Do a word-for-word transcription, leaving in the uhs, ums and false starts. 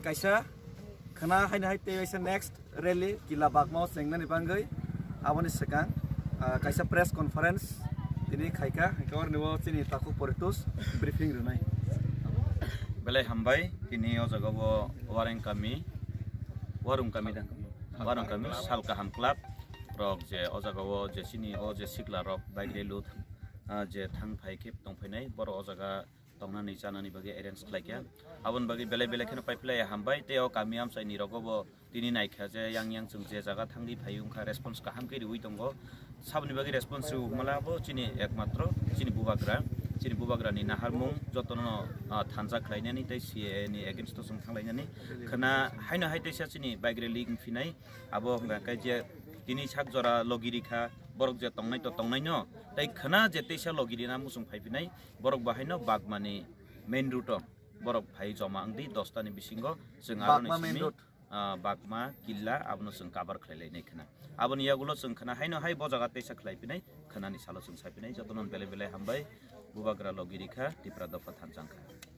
Kaisa khwna haino hai tei kaisa next rally Kila Bagmao chengnani bagwi aboni swkang, ah, kaisa press conference tini khaikha, hwnkhe ornibo chini takhuk Poritos briefing rwnai. Belai hambai, tini o jaga o Wareng kami, Warung kami da? Warung kami, Sal Kaham Club rok je o jaga o je chini o je sikla rok bike rally, ah, je thang phai khe tong phainai, borok o jaga tongnani chanani bagwi arrange khlaikha. Aboni bagwi belai belai kheno paiphlaiya hambai, tei o kami amchaini rogo bo tini naikha je yang yang chwng je jaga thangwi phai wngkha, response kaham khe riwi tongo. Saboni bagwi response riwi mala bo chini ekmatro chini bubagra, chini bubagrani naharmung jotono, ah, thansa khlainani tei C A A ni against o chwng thanglainani. Khwna haino hai teisa chini bike rally wngphinai, abo hwnka khe je tini sak jora logi rikha, borok je tongnai to tongnaino, tei khwna je teisa logi rina muchung phaiphinai, borok bo haino Bagmani main route o borok phai joma wngdi, dosta ni bisingo chwng aroni Bagma main simi, road. Ah, Bagma, Killa, abono chwng cover khlai lainai khwna. Aboni yagulo chwng khwna haino hai bo jaga teisa khlai phinai, khwnani salo chwng sai phinai, jotono belai belai hambai, bubagra logi rikha, Tipra dopha thansa wngkha.